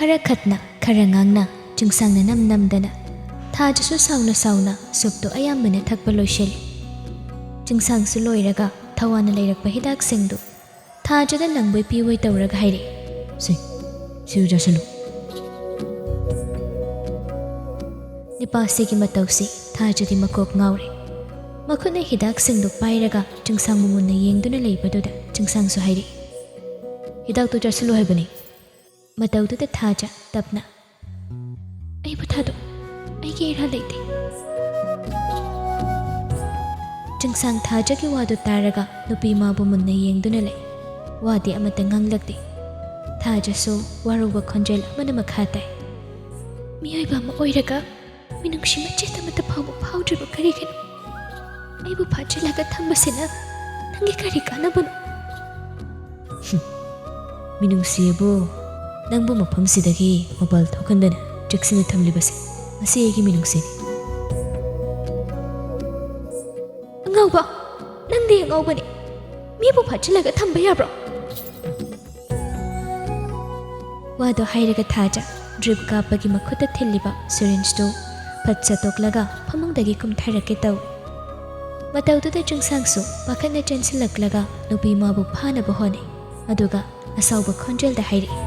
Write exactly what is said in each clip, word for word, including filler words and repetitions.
ꯈꯔ ꯈꯠꯅ ꯈꯔ ꯉꯥꯡꯅ ꯆꯤꯡꯁꯥꯡꯅ ꯅꯝ ꯅꯝꯗꯅ ꯊꯥꯖꯁꯨ ꯁꯥꯎꯅ ꯁꯥꯎꯅ ꯁꯨꯞꯇꯨ ꯑꯌꯥꯝꯕꯅ ꯊꯛꯄ ꯂꯣꯏꯁꯤꯜꯂꯤ꯫ ꯆꯤꯡꯁꯥꯡꯁꯨ ꯂꯣꯏꯔꯒ ꯊꯋꯥꯅ ꯂꯩꯔꯛꯄ ꯍꯤꯗꯥꯛꯁꯤꯡꯗꯨ ꯊꯥꯖꯗ ꯂꯪꯕꯣꯏ ꯄꯤꯕꯣꯏ ꯇꯧꯔꯒ ꯍꯥꯏꯔꯛꯏ꯫ "ꯁꯦ, ꯁꯤꯔꯨ ꯆꯥꯁꯤꯜꯂꯨ꯫" ꯅꯤꯄꯥꯁꯤꯒꯤ ꯃꯇꯧꯁꯤ ꯊꯥꯖꯗꯤ ꯃꯀꯣꯛ ꯉꯥꯎꯔꯦ꯫ ꯃꯈꯨꯠꯅ ꯍꯤꯗꯥꯛꯁꯤꯡꯗꯨ ꯄꯥꯏꯔꯒ ꯆꯤꯡꯁꯥꯡꯕꯨ ꯃꯨꯟꯅ ꯌꯦꯡꯗꯨꯅ ꯂꯩꯕꯗꯨꯗ ꯆꯤꯡꯁꯥꯡꯁꯨ ꯍꯥꯏꯔꯛꯏ, "ꯍꯤꯗꯥꯛꯇꯨ ꯆꯥꯁꯤꯜꯂꯨ ꯍꯥꯏꯕꯅꯤ꯫" ꯃꯇꯧꯗꯨꯗ ꯊꯥꯖ ꯇꯞꯅ, "ꯑꯩꯕꯨ ꯊꯥꯗꯣꯛ, ꯑꯩꯒꯤ ꯏꯔꯥ ꯂꯩꯇꯦ꯫" ꯆꯤꯡꯁꯥꯡ ꯊꯥꯖꯒꯤ ꯋꯥꯗꯨ ꯇꯥꯔꯒ ꯅꯨꯄꯤ ꯃꯥꯕꯨ ꯃꯨꯟꯅ ꯌꯦꯡꯗꯨꯅ ꯂꯩ꯫ ꯋꯥꯗꯤ ꯑꯃꯠꯇ ꯉꯥꯡꯂꯛꯇꯦ꯫ ꯊꯥꯖꯁꯨ ꯋꯥꯔꯧꯕ ꯈꯣꯟꯖꯦꯜ ꯑꯃꯅ ꯃꯈꯥ ꯇꯥꯏ, "ꯃꯤꯑꯣꯏꯕ ꯑꯃ ꯑꯣꯏꯔꯒ ꯃꯤꯅꯨꯡꯁꯤ ꯃꯆꯦꯠ ꯑꯃꯠꯇ ꯐꯥꯎꯕ ꯐꯥꯎꯗ꯭ꯔꯤꯕ ꯀꯔꯤꯒꯤꯅꯣ? ꯑꯩꯕꯨ ꯐꯥꯖꯤꯜꯂꯒ ꯊꯝꯕꯁꯤꯅ ꯅꯪꯒꯤ ꯀꯔꯤ ꯀꯥꯟꯅꯕꯅꯣ?" "ꯍꯨꯝ, ꯃꯤꯅꯨꯡꯁꯤꯕꯨ ꯅꯪꯕꯨ ꯃꯐꯝꯁꯤꯗꯒꯤ ꯃꯄꯥꯜ ꯊꯣꯛꯍꯟꯗꯅ ꯆꯦꯛꯁꯤꯟꯅ ꯊꯝꯂꯤꯕꯁꯦ, ꯃꯁꯤ ꯑꯩꯒꯤ ꯃꯤꯅꯨꯡꯁꯤꯅꯤ꯫" "ꯑꯉꯥꯎꯕ, ꯅꯪꯗꯤ ꯑꯉꯥꯎꯕꯅꯤ꯫ ꯃꯤꯕꯨ ꯐꯥꯖꯤꯜꯂꯒ ꯊꯝꯕ ꯌꯥꯕ꯭ꯔꯣ?" ꯋꯥꯗꯣ ꯍꯥꯏꯔꯒ ꯊꯥꯖ ꯗ꯭ꯔꯤꯞ ꯀꯥꯞꯄꯒꯤ ꯃꯈꯨꯠꯇ ꯊꯤꯜꯂꯤꯕ ꯁꯤꯔꯤꯟꯖꯇꯨ ꯐꯠ ꯁꯠꯇꯣꯛꯂꯒ ꯐꯃꯨꯡꯗꯒꯤ ꯀꯨꯝꯊꯔꯛꯀꯦ ꯇꯧꯏ꯫ ꯃꯇꯧꯗꯨꯗ ꯆꯤꯡꯁꯥꯡꯁꯨ ꯄꯥꯈꯠꯅ ꯆꯦꯟꯁꯤꯜꯂꯛꯂꯒ ꯅꯨꯄꯤ ꯃꯥꯕꯨ ꯐꯥꯅꯕ ꯍꯣꯠꯅꯩ, ꯑꯗꯨꯒ ꯑꯁꯥꯎꯕ ꯈꯣꯟꯖꯦꯜꯗ ꯍꯥꯏꯔꯛꯏ,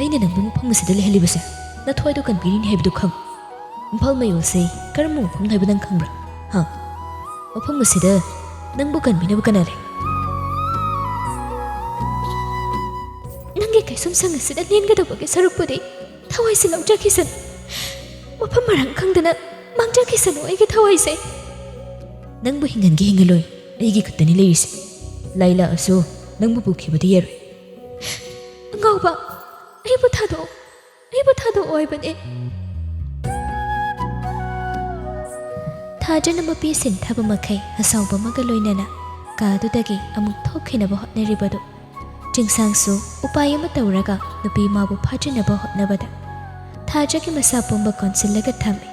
"ꯑꯩꯅ ꯅꯪꯕꯨ ꯃꯐꯝ ꯑꯁꯤꯗ ꯂꯩꯍꯜꯂꯤꯕꯁꯦ ꯅꯊꯣꯏꯗꯣ ꯀꯟꯕꯤꯔꯤꯅꯤ ꯍꯥꯏꯕꯗꯨ ꯈꯪ꯫ ꯏꯝꯐꯥꯜ ꯃꯌꯣꯜꯁꯦ ꯀꯔꯝꯕ ꯃꯐꯝꯅꯣ ꯍꯥꯏꯕ ꯅꯪ ꯈꯪꯕ꯭ꯔꯥ? ꯍꯥ? ꯃꯐꯝ ꯑꯁꯤꯗ ꯅꯪꯕꯨ ꯀꯟꯕꯤꯅꯕ ꯀꯅꯥ ꯂꯩ?" "ꯅꯪꯒꯤ ꯀꯩꯁꯨꯝꯁꯪ ꯑꯁꯤꯗ ꯂꯦꯟꯒꯗꯧꯕꯒꯤ ꯁꯔꯨꯛꯄꯨꯗꯤ ꯊꯋꯥꯏꯁꯤ ꯂꯧꯖꯈꯤꯁꯅꯨ꯫ ꯃꯐꯝ ꯃꯔꯥꯡ ꯈꯪꯗꯅ ꯃꯥꯡꯖꯈꯤꯁꯅꯨ ꯑꯩꯒꯤ ꯊꯋꯥꯏꯁꯦ꯫" "ꯅꯪꯕꯨ ꯍꯤꯡꯍꯟꯒꯦ ꯍꯤꯡꯍꯜꯂꯣꯏ, ꯑꯩꯒꯤ ꯈꯛꯇꯅꯤ ꯂꯩꯔꯤꯁꯦ꯫ ꯂꯥꯏ ꯂꯥꯛꯑꯁꯨ ꯅꯪꯕꯨ ꯄꯨꯈꯤꯕꯗꯤ ꯌꯥꯔꯣꯏ꯫" "ꯑꯉꯥꯎꯕ, ꯑꯩꯕꯨ ꯊꯥꯗꯣꯛꯑꯣ, ꯑꯩꯕꯨ ꯊꯥꯗꯣꯛꯑꯣ ꯍꯥꯏꯕꯅꯦ꯫" ꯊꯥꯖꯅ ꯃꯄꯤ ꯁꯤꯟꯊꯕ ꯃꯈꯩ ꯑꯁꯥꯎꯕ ꯑꯃꯒ ꯂꯣꯏꯅꯅ ꯀꯥꯗꯨꯗꯒꯤ ꯑꯃꯨꯛ ꯊꯣꯛꯈꯤꯅꯕ ꯍꯣꯠꯅꯔꯤꯕꯗꯨ ꯆꯤꯡꯁꯥꯡꯁꯨ ꯎꯄꯥꯏ ꯑꯃ ꯇꯧꯔꯒ ꯅꯨꯄꯤ ꯃꯥꯕꯨ ꯐꯥꯖꯤꯟꯅꯕ ꯍꯣꯠꯅꯕꯗ ꯊꯥꯖꯒꯤ ꯃꯁꯥ ꯄꯨꯝꯕ ꯀꯣꯟꯁꯤꯜꯂꯒ ꯊꯝꯃꯤ꯫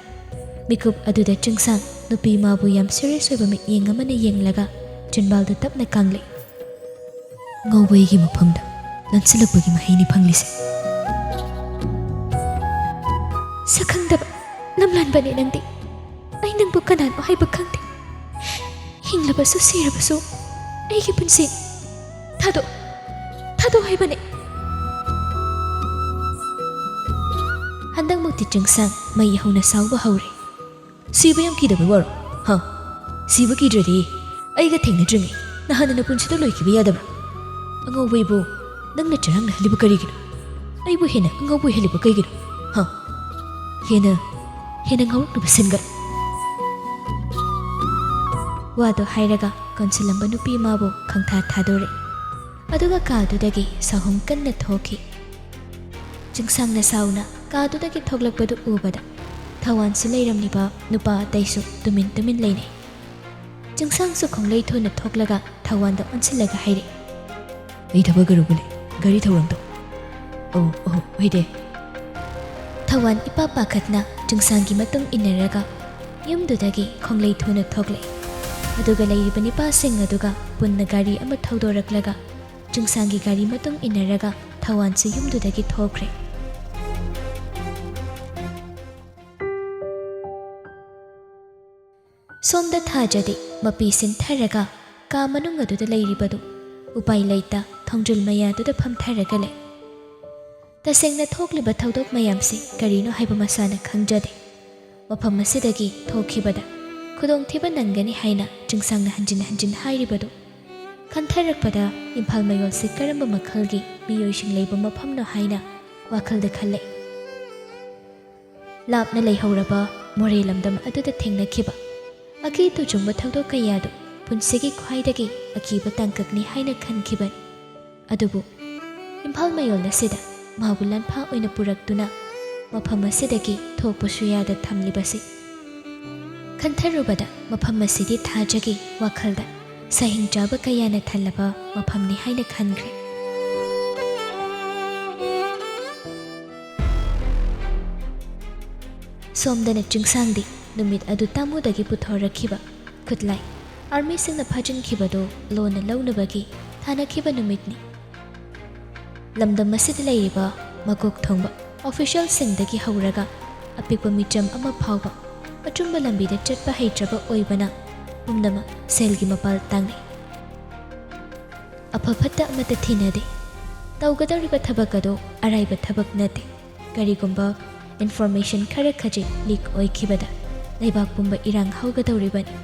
ꯃꯤꯀꯨꯞ ꯑꯗꯨꯗ ꯆꯤꯡꯁꯥꯡ ꯅꯨꯄꯤ ꯃꯥꯕꯨ ꯌꯥꯝ ꯁꯤꯔꯤꯌꯁ ꯑꯣꯏꯕ ꯃꯤꯠꯌꯦꯡ ꯑꯃꯅ ꯌꯦꯡꯂꯒ ꯆꯤꯟꯕꯥꯜꯗꯨ ꯇꯞꯅ ꯀꯥꯡꯂꯤ꯫ "ꯉꯥꯎꯕ ꯑꯩꯒꯤ ꯃꯐꯝꯗ ꯂꯥꯟꯁꯤꯜꯂꯛꯄꯒꯤ ꯃꯍꯩꯅꯤ ꯐꯪꯂꯤꯁꯦ꯫ ꯁꯛꯈꯪꯗꯕ ꯂꯝꯂꯥꯟꯕꯅꯦ ꯅꯪꯗꯤ꯫ ꯑꯩ ꯅꯪꯕꯨ ꯀꯅꯥꯅꯣ ꯍꯥꯏꯕ ꯈꯪꯗꯦ꯫ ꯍꯤꯡꯂꯕꯁꯨ ꯁꯤꯔꯕꯁꯨ ꯑꯩꯒꯤ ꯄꯨꯟꯁꯤ ꯊꯥꯗꯣꯛ, ꯊꯥꯗꯣꯛ ꯍꯥꯏꯕꯅꯦ꯫ ꯍꯟꯗꯛꯃꯨꯛꯇꯤ ꯆꯤꯡꯁꯥꯡ ꯃꯩ ꯍꯧꯅ ꯁꯥꯎꯕ ꯍꯧꯔꯦ꯫ ꯁꯤꯕ ꯌꯥꯝ ꯀꯤꯗꯕꯩ ꯋꯥꯔꯣ? ꯍꯥ? ꯁꯤꯕ ꯀꯤꯗ꯭ꯔꯗꯤ ꯑꯩꯒ ꯊꯦꯡꯅꯗ꯭ꯔꯤꯉꯩ ꯅꯍꯥꯟꯅ ꯅꯄꯨꯟꯁꯤꯗꯣ ꯂꯣꯏꯈꯤꯕ ꯌꯥꯗꯕ꯭ꯔꯥ? ꯑꯉꯥꯎꯕ ꯏꯕꯣ, ꯅꯪꯅ ꯆꯔꯥꯡꯅꯍꯜꯂꯤꯕ ꯀꯔꯤꯒꯤꯅꯣ? ꯑꯩꯕꯨ ꯍꯦꯟꯅ ꯑꯉꯥꯎꯕ ꯑꯣꯏꯍꯜꯂꯤꯕ ꯀꯩꯒꯤꯅꯣ? ꯍꯥ? ꯍꯦꯟꯅ, ꯍꯦꯟꯅ ꯉꯥꯎꯔꯛꯅꯕ ꯁꯤꯟꯒꯠ꯫ ꯋꯥꯗꯣ ꯍꯥꯏꯔꯒ ꯀꯣꯟꯁꯤꯜꯂꯝꯕ ꯅꯨꯄꯤ ꯑꯃꯕꯨ ꯈꯪꯊꯥ ꯊꯥꯗꯣꯔꯛꯏ꯫ ꯑꯗꯨꯒ ꯀꯥꯗꯨꯗꯒꯤ ꯁꯥꯍꯨꯝ ꯀꯟꯅ ꯊꯣꯛꯈꯤ꯫ ꯆꯤꯡꯁꯥꯡꯅ ꯁꯥꯎꯅ ꯀꯥꯗꯨꯗꯒꯤ ꯊꯣꯛꯂꯛꯄꯗꯨ ꯎꯕꯗ ꯊꯋꯥꯟꯁꯨ ꯂꯩꯔꯝꯂꯤꯕ ꯅꯨꯄꯥ ꯑꯇꯩꯁꯨ ꯇꯨꯃꯤꯟ ꯇꯨꯃꯤꯟ ꯂꯩꯅꯩ꯫ ꯆꯤꯡꯁꯥꯡꯁꯨ ꯈꯣꯡꯂꯩ ꯊꯨꯅ ꯊꯣꯛꯂꯒ ꯊꯋꯥꯟꯗ ꯑꯣꯟꯁꯤꯜꯂꯒ ꯍꯥꯏꯔꯛꯏ, "ꯑꯩ ꯊꯕꯛ ꯑꯔꯨꯕ ꯂꯩ, ꯒꯥꯔꯤ ꯊꯧꯔꯝꯗꯣ"꯫ "ꯑꯣ, ꯑꯣ, ꯍꯣꯏꯗꯦ"꯫ ꯊꯋꯥꯟ ꯏꯄꯥ ꯄꯥꯈꯠꯅ ꯆꯤꯡꯁꯥꯡꯒꯤ ꯃꯇꯨꯡ ꯏꯟꯅꯔꯒ ꯌꯨꯝꯗꯨꯗꯒꯤ ꯈꯣꯡꯂꯩ ꯊꯨꯅ ꯊꯣꯛꯂꯛꯏ꯫ ꯑꯗꯨꯒ ꯂꯩꯔꯤꯕ ꯅꯤꯄꯥꯁꯤꯡ ꯑꯗꯨꯒ ꯄꯨꯟꯅ ꯒꯥꯔꯤ ꯑꯃ ꯊꯧꯗꯣꯔꯛꯂꯒ ꯆꯤꯡꯁꯥꯡꯒꯤ ꯒꯥꯔꯤ ꯃꯇꯨꯡ ꯏꯟꯅꯔꯒ ꯊꯋꯥꯟꯁꯨ ꯌꯨꯝꯗꯨꯗꯒꯤ ꯊꯣꯛꯈ꯭ꯔꯦ꯫ ꯁꯣꯝꯗ ꯊꯥꯖꯗꯤ ꯃꯄꯤ ꯁꯤꯟꯊꯔꯒ ꯀꯥ ꯃꯅꯨꯡ ꯑꯗꯨꯗ ꯂꯩꯔꯤꯕꯗꯨ ꯎꯄꯥꯏ ꯂꯩꯇ ꯊꯣꯡꯖꯤꯜ ꯃꯌꯥꯗꯨꯗ ꯐꯝꯊꯔꯒ ꯂꯩ꯫ ꯇꯁꯦꯡꯅ ꯊꯣꯛꯂꯤꯕ ꯊꯧꯗꯣꯛ ꯃꯌꯥꯝꯁꯤ ꯀꯔꯤꯅꯣ ꯍꯥꯏꯕ ꯃꯁꯥꯅ ꯈꯪꯖꯗꯦ꯫ ꯃꯐꯝ ꯑꯁꯤꯗꯒꯤ ꯊꯣꯛꯈꯤꯕꯗ ꯈꯨꯗꯣꯡꯊꯤꯕ ꯅꯪꯒꯅꯤ ꯍꯥꯏꯅ ꯆꯤꯡꯁꯥꯡꯅ ꯍꯟꯖꯤꯟ ꯍꯟꯖꯤꯟ ꯍꯥꯏꯔꯤꯕꯗꯨ ꯈꯟꯊꯔꯛꯄꯗ ꯏꯝꯐꯥꯜ ꯃꯌꯣꯜꯁꯤ ꯀꯔꯝꯕ ꯃꯈꯜꯒꯤ ꯃꯤꯑꯣꯏꯁꯤꯡ ꯂꯩꯕ ꯃꯐꯝꯅꯣ ꯍꯥꯏꯅ ꯋꯥꯈꯜꯗ ꯈꯜꯂꯛꯏ꯫ ꯂꯥꯞꯅ ꯂꯩꯍꯧꯔꯕ ꯃꯣꯔꯦ ꯂꯝꯗꯝ ꯑꯗꯨꯗ ꯊꯦꯡꯅꯈꯤꯕ ꯑꯀꯤ ꯇꯨꯖꯨꯡꯕ ꯊꯧꯗꯣꯛ ꯀꯌꯥꯗꯨ ꯄꯨꯟꯁꯤꯒꯤ ꯈ꯭ꯋꯥꯏꯗꯒꯤ ꯑꯀꯤꯕ ꯇꯥꯡꯀꯛꯅꯤ ꯍꯥꯏꯅ ꯈꯟꯈꯤꯕꯅꯤ꯫ ꯑꯗꯨꯕꯨ ꯏꯝꯐꯥꯜ ꯃꯌꯣꯜ ꯑꯁꯤꯗ ꯃꯥꯕꯨ ꯂꯥꯟꯐꯥ ꯑꯣꯏꯅ ꯄꯨꯔꯛꯇꯨꯅ ꯃꯐꯝ ꯑꯁꯤꯗꯒꯤ ꯊꯣꯛꯄꯁꯨ ꯌꯥꯗ ꯊꯝꯂꯤꯕꯁꯤ ꯈꯟꯊꯔꯨꯕꯗ ꯃꯐꯝ ꯑꯁꯤꯗꯤ ꯊꯥꯖꯒꯤ ꯋꯥꯈꯜꯗ ꯁꯥꯍꯤꯡ ꯆꯥꯕ ꯀꯌꯥꯅ ꯊꯜꯂꯕ ꯃꯐꯝꯅꯤ ꯍꯥꯏꯅ ꯈꯟꯈ꯭ꯔꯦ꯫ ꯁꯣꯝꯗꯅ ꯆꯤꯡꯁꯥꯡꯗꯤ ꯅꯨꯃꯤꯠ ꯑꯗꯨ ꯇꯥꯃꯨꯗꯒꯤ ꯄꯨꯊꯣꯔꯛꯈꯤꯕ ꯈꯨꯠꯂꯥꯏ ꯑꯥꯔꯃꯤꯁꯤꯡꯅ ꯐꯥꯖꯤꯟꯈꯤꯕꯗꯨ ꯂꯣꯟꯅ ꯂꯧꯅꯕꯒꯤ ꯊꯥꯅꯈꯤꯕ ꯅꯨꯃꯤꯠꯅꯤ꯫ ꯂꯝꯗꯝ ꯑꯁꯤꯗ ꯂꯩꯔꯤꯕ ꯃꯀꯣꯛ ꯊꯣꯡꯕ ꯑꯣꯐꯤꯁꯤꯌꯦꯜꯁꯤꯡꯗꯒꯤ ꯍꯧꯔꯒ ꯑꯄꯤꯛꯄ ꯃꯤꯆꯝ ꯑꯃ ꯐꯥꯎꯕ ꯑꯆꯨꯝꯕ ꯂꯝꯕꯤꯗ ꯆꯠꯄ ꯍꯩꯇ꯭ꯔꯕ ꯑꯣꯏꯕꯅ ꯄꯨꯝꯅꯃꯛ ꯁꯦꯜꯒꯤ ꯃꯄꯥꯜ ꯇꯥꯡꯅꯩ꯫ ꯑꯐ ꯐꯠꯇ ꯑꯃꯠꯇ ꯊꯤꯅꯗꯦ꯫ ꯇꯧꯒꯗꯧꯔꯤꯕ ꯊꯕꯛ ꯑꯗꯨ ꯑꯔꯥꯏꯕ ꯊꯕꯛ ꯅꯠꯇꯦ꯫ ꯀꯔꯤꯒꯨꯝꯕ ꯏꯟꯐꯣꯔꯃꯦꯁꯟ ꯈꯔ ꯈꯖꯤꯛ ꯂꯤꯛ ꯑꯣꯏꯈꯤꯕꯗ ꯂꯩꯕꯥꯛ ꯄꯨꯝꯕ ꯏꯔꯥꯡ ꯍꯧꯒꯗꯧꯔꯤꯕꯅꯤ꯫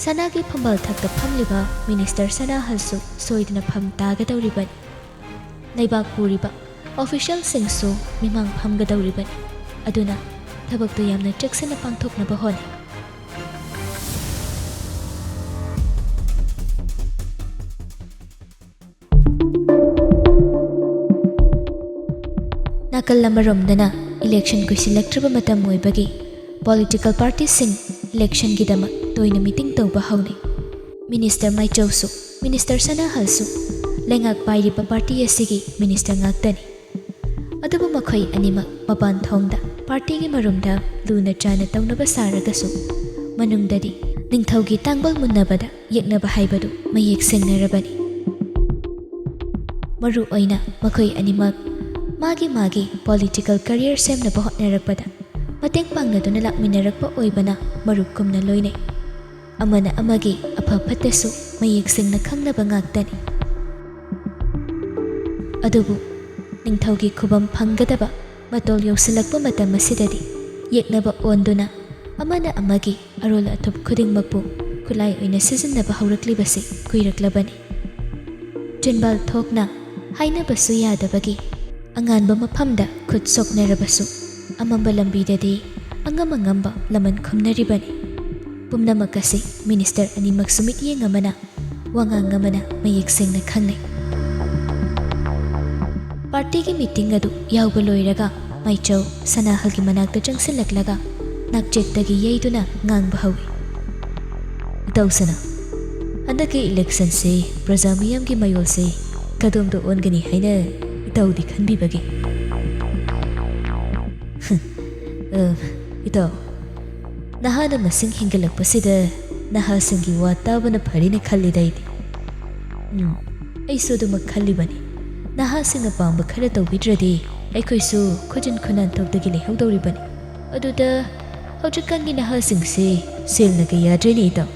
ꯁꯅꯥꯒꯤ ꯐꯝꯕꯥꯜ ꯊꯛꯇ ꯐꯝꯂꯤꯕ ꯃꯤꯅꯤꯁꯇꯔ ꯁꯅꯥꯍꯜꯁꯨ ꯁꯣꯏꯗꯅ ꯐꯝ ꯇꯥꯒꯗꯧꯔꯤꯕꯅꯤ꯫ ꯂꯩꯕꯥꯛ ꯄꯨꯔꯤꯕ ꯑꯣꯐꯤꯁꯤꯌꯦꯜꯁꯤꯡꯁꯨ ꯃꯤꯃꯥꯡ ꯐꯝꯒꯗꯧꯔꯤꯕꯅꯤ꯫ ꯑꯗꯨꯅ ꯊꯕꯛꯇꯨ ꯌꯥꯝꯅ ꯆꯦꯛꯁꯤꯟꯅ ꯄꯥꯡꯊꯣꯛꯅꯕ ꯍꯣꯠꯅꯩ꯫ ꯅꯥꯀꯜ ꯑꯃꯔꯣꯝꯗꯅ ꯏꯂꯦꯛꯁꯟ ꯀꯨꯏꯁꯤꯜꯂꯛꯇ꯭ꯔꯕ ꯃꯇꯝ ꯑꯣꯏꯕꯒꯤ ꯄꯣꯂꯤꯇꯤꯀꯦꯜ ꯄꯥꯔꯇꯤꯁꯤꯡ ꯏꯂꯦꯛꯁꯟꯒꯤꯗꯃꯛ ꯇꯣꯏꯅ ꯃꯤꯇꯤꯡ ꯇꯧꯕ ꯍꯧꯅꯩ꯫ ꯃꯤꯅꯤꯁꯇꯔ ꯃꯥꯏꯆꯧꯁꯨ ꯃꯤꯅꯤꯁꯇꯔ ꯁꯅꯥꯍꯜꯁꯨ ꯂꯩꯉꯥꯛ ꯄꯥꯏꯔꯤꯕ ꯄꯥꯔꯇꯤ ꯑꯁꯤꯒꯤ ꯃꯤꯅꯤꯁꯇꯔ ꯉꯥꯛꯇꯅꯤ꯫ ꯑꯗꯨꯕꯨ ꯃꯈꯣꯏ ꯑꯅꯤꯃꯛ ꯃꯄꯥꯟ ꯊꯣꯡꯗ ꯄꯥꯔꯇꯤꯒꯤ ꯃꯔꯨꯝꯗ ꯂꯨꯅ ꯆꯥꯅ ꯇꯧꯅꯕ ꯁꯥꯔꯒꯁꯨ ꯃꯅꯨꯡꯗꯗꯤ ꯅꯤꯡꯊꯧꯒꯤ ꯇꯥꯡꯕꯜ ꯃꯨꯟꯅꯕꯗ ꯌꯦꯛꯅꯕ ꯍꯥꯏꯕꯗꯨ ꯃꯌꯦꯛ ꯁꯦꯡꯅꯔꯕꯅꯤ꯫ ꯃꯔꯨ ꯑꯣꯏꯅ ꯃꯈꯣꯏ ꯑꯅꯤꯃꯛ ꯃꯥꯒꯤ ꯃꯥꯒꯤ ꯄꯣꯂꯤꯇꯤꯀꯦꯜ ꯀꯦꯔꯤꯌꯔ ꯁꯦꯝꯅꯕ ꯍꯣꯠꯅꯔꯛꯄꯗ ꯃꯇꯦꯡ ꯄꯥꯡꯅꯗꯨꯅ ꯂꯥꯛꯃꯤꯟꯅꯔꯛꯄ ꯑꯣꯏꯕꯅ ꯃꯔꯨꯞ ꯀꯨꯝꯅ ꯂꯣꯏꯅꯩ꯫ ꯑꯃꯅ ꯑꯃꯒꯤ ꯑꯐ ꯐꯠꯇꯁꯨ ꯃꯌꯦꯛ ꯁꯦꯡꯅ ꯈꯪꯅꯕ ꯉꯥꯛꯇꯅꯤ꯫ ꯑꯗꯨꯕꯨ ꯅꯤꯡꯊꯧꯒꯤ ꯈꯨꯕꯝ ꯐꯪꯒꯗꯕ ꯃꯇꯣꯜ ꯌꯧꯁꯤꯜꯂꯛꯄ ꯃꯇꯝ ꯑꯁꯤꯗꯗꯤ ꯌꯦꯛꯅꯕ ꯑꯣꯟꯗꯨꯅ ꯑꯃꯅ ꯑꯃꯒꯤ ꯑꯔꯣꯜ ꯑꯊꯨꯞ ꯈꯨꯗꯤꯡꯃꯛꯄꯨ ꯈꯨꯠꯂꯥꯏ ꯑꯣꯏꯅ ꯁꯤꯖꯤꯟꯅꯕ ꯍꯧꯔꯛꯂꯤꯕꯁꯤ ꯀꯨꯏꯔꯛꯂꯕꯅꯤ꯫ ꯆꯤꯟꯕꯥꯜ ꯊꯣꯛꯅ ꯍꯥꯏꯅꯕꯁꯨ ꯌꯥꯗꯕꯒꯤ ꯑꯉꯥꯟꯕ ꯃꯐꯝꯗ ꯈꯨꯠ ꯁꯣꯛꯅꯔꯕꯁꯨ ꯑꯃꯝꯕ ꯂꯝꯕꯤꯗꯗꯤ ꯑꯉꯝ ꯑꯉꯝꯕ ꯂꯃꯟ ꯈꯨꯝꯅꯔꯤꯕꯅꯤ꯫ ꯄꯨꯝꯅꯃꯛ ꯑꯁꯤ ꯃꯤꯅꯤꯁꯇꯔ ꯑꯅꯤꯃꯛꯁꯨ ꯃꯤꯠꯌꯦꯡ ꯑꯃꯅ ꯋꯥꯉꯥꯡ ꯑꯃꯅ ꯃꯌꯦꯛ ꯁꯦꯡꯅ ꯈꯪꯅꯩ꯫ ꯄꯥꯔꯇꯤꯒꯤ ꯃꯤꯇꯤꯡ ꯑꯗꯨ ꯌꯥꯎꯕ ꯂꯣꯏꯔꯒ ꯃꯥꯏꯆꯧ ꯁꯅꯥꯍꯜꯒꯤ ꯃꯅꯥꯛꯇ ꯆꯪꯁꯤꯜꯂꯛꯂꯒ ꯅꯥꯛꯆꯦꯠꯇꯒꯤ ꯌꯩꯗꯨꯅ ꯉꯥꯡꯕ ꯍꯧꯏ꯫ "ꯏꯇꯥꯎ ꯁꯅꯥ, ꯍꯟꯗꯛꯀꯤ ꯏꯂꯦꯛꯁꯟꯁꯤ ꯄ꯭ꯔꯖꯥ ꯃꯤꯌꯥꯝꯒꯤ ꯃꯌꯣꯜꯁꯤ ꯀꯗꯣꯝꯗ ꯑꯣꯟꯒꯅꯤ ꯍꯥꯏꯅ ꯏꯇꯥꯎꯗꯤ ꯈꯟꯕꯤꯕꯒꯦ?" "ꯑ, ꯏꯇꯥꯎ, ꯅꯍꯥꯅ ꯃꯁꯤꯡ ꯍꯦꯟꯒꯠꯂꯛꯄꯁꯤꯗ ꯅꯍꯥꯁꯤꯡꯒꯤ ꯋꯥ ꯇꯥꯕꯅ ꯐꯔꯦꯅ ꯈꯜꯂꯤꯗ ꯑꯩꯗꯤ꯫ ꯎꯝ, ꯑꯩꯁꯨ ꯑꯗꯨꯃꯛ ꯈꯜꯂꯤꯕꯅꯤ꯫ ꯅꯍꯥꯁꯤꯡꯅ ꯄꯥꯝꯕ ꯈꯔ ꯇꯧꯕꯤꯗ꯭ꯔꯗꯤ ꯑꯩꯈꯣꯏꯁꯨ ꯈꯨꯖꯤꯟ ꯈꯨꯅꯥꯟ ꯊꯣꯛꯇꯒꯤ ꯂꯩꯍꯧꯗꯧꯔꯤꯕꯅꯤ꯫ ꯑꯗꯨꯗ ꯍꯧꯖꯤꯛꯀꯥꯟꯒꯤ ꯅꯍꯥꯁꯤꯡꯁꯤ ꯁꯦꯜꯅꯒ ꯌꯥꯗ꯭ꯔꯦꯅꯦ ꯏꯇꯥꯎ꯫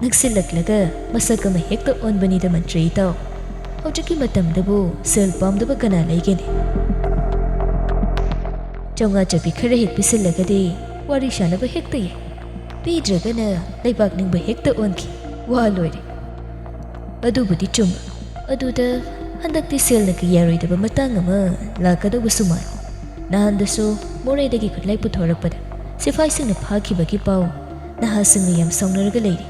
ꯅꯛꯁꯤꯜꯂꯛꯂꯒ ꯃꯁꯛ ꯑꯃ ꯍꯦꯛꯇ ꯑꯣꯟꯕꯅꯤꯗ ꯃꯟꯇ꯭ꯔꯤ ꯏꯇꯥꯎ꯫ ꯍꯧꯖꯤꯛꯀꯤ ꯃꯇꯝꯗꯕꯨ ꯁꯦꯜ ꯄꯥꯝꯗꯕ ꯀꯅꯥ ꯂꯩꯒꯦꯅꯦ? ꯆꯥꯝꯃꯉꯥ ꯆꯞꯄꯤ ꯈꯔ ꯍꯦꯛ ꯄꯤꯁꯤꯜꯂꯒꯗꯤ ꯋꯥꯔꯤ ꯁꯥꯟꯅꯕ ꯍꯦꯛꯇ ꯌꯥꯏ꯫ ꯄꯤꯗ꯭ꯔꯒꯅ ꯂꯩꯕꯥꯛ ꯅꯤꯡꯕ ꯍꯦꯛꯇ ꯑꯣꯟꯈꯤ꯫ ꯋꯥ ꯂꯣꯏꯔꯦ꯫ ꯑꯗꯨꯕꯨꯗꯤ ꯆꯨꯝꯕ꯫ ꯑꯗꯨꯗ ꯍꯟꯗꯛꯇꯤ ꯁꯦꯜꯅ ꯀꯌꯥꯔꯣꯏꯗꯕ ꯃꯇꯥꯡ ꯑꯃ ꯂꯥꯛꯀꯗꯧꯕꯁꯨ ꯃꯥꯜꯂꯤ꯫ ꯅꯍꯥꯟꯗꯁꯨ ꯃꯣꯔꯦꯗꯒꯤ ꯈꯨꯠꯂꯥꯏ ꯄꯨꯊꯣꯔꯛꯄꯗ ꯁꯤꯐꯥꯏꯁꯤꯡꯅ ꯐꯥꯈꯤꯕꯒꯤ ꯄꯥꯎ ꯅꯍꯥꯁꯤꯡꯅ ꯌꯥꯝ ꯁꯥꯎꯅꯔꯒ ꯂꯩꯔꯤ꯫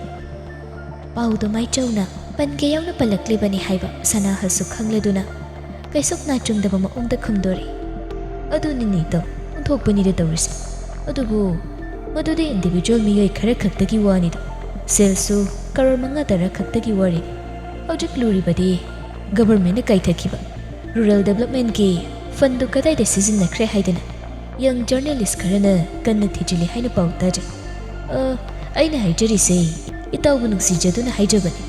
ꯄꯥꯎꯗꯣ ꯃꯥꯏꯆꯧꯅ ꯄꯟꯒꯦ ꯌꯥꯎꯅ ꯄꯜꯂꯛꯂꯤꯕꯅꯤ ꯍꯥꯏꯕ ꯁꯅꯥꯍꯜꯁꯨ ꯈꯪꯂꯗꯨꯅ ꯀꯩꯁꯨꯛ ꯅꯥꯆꯨꯡꯗꯕ ꯃꯑꯣꯡꯗ ꯈꯨꯝꯗꯣꯔꯛꯏ꯫ ꯑꯗꯨꯅꯤꯅꯦ ꯏꯇꯥꯎ, ꯑꯣꯟꯊꯣꯛꯄꯅꯤꯗ ꯇꯧꯔꯤꯁꯦ꯫ ꯑꯗꯨꯕꯨ ꯃꯗꯨꯗꯤ individual ꯃꯤꯑꯣꯏ ꯈꯔ ꯈꯛꯇꯒꯤ ꯋꯥꯅꯤꯗꯣ꯫ ꯁꯦꯜꯁꯨ ꯀꯔꯣꯔ ꯃꯉꯥ ꯇꯔꯥ ꯈꯛꯇꯒꯤ ꯋꯥꯔꯤꯅꯤ꯫ ꯍꯧꯖꯤꯛ ꯂꯨꯔꯤꯕꯗꯤ governmentꯅ ꯀꯥꯏꯊꯈꯤꯕ rural developmentꯀꯤ fundꯗꯨ ꯀꯗꯥꯏꯗ ꯁꯤꯖꯤꯟꯅꯈ꯭ꯔꯦ ꯍꯥꯏꯗꯅ young journalist ꯈꯔꯅ ꯀꯟꯅ ꯊꯤꯖꯤꯜꯂꯤ ꯍꯥꯏꯅ ꯄꯥꯎ ꯇꯥꯖꯩ꯫ ꯑ, ꯑꯩꯅ ꯍꯥꯏꯖꯔꯤꯁꯦ ꯏꯇꯥꯎꯕꯨ ꯅꯨꯡꯁꯤꯖꯗꯨꯅ ꯍꯥꯏꯖꯕꯅꯤ꯫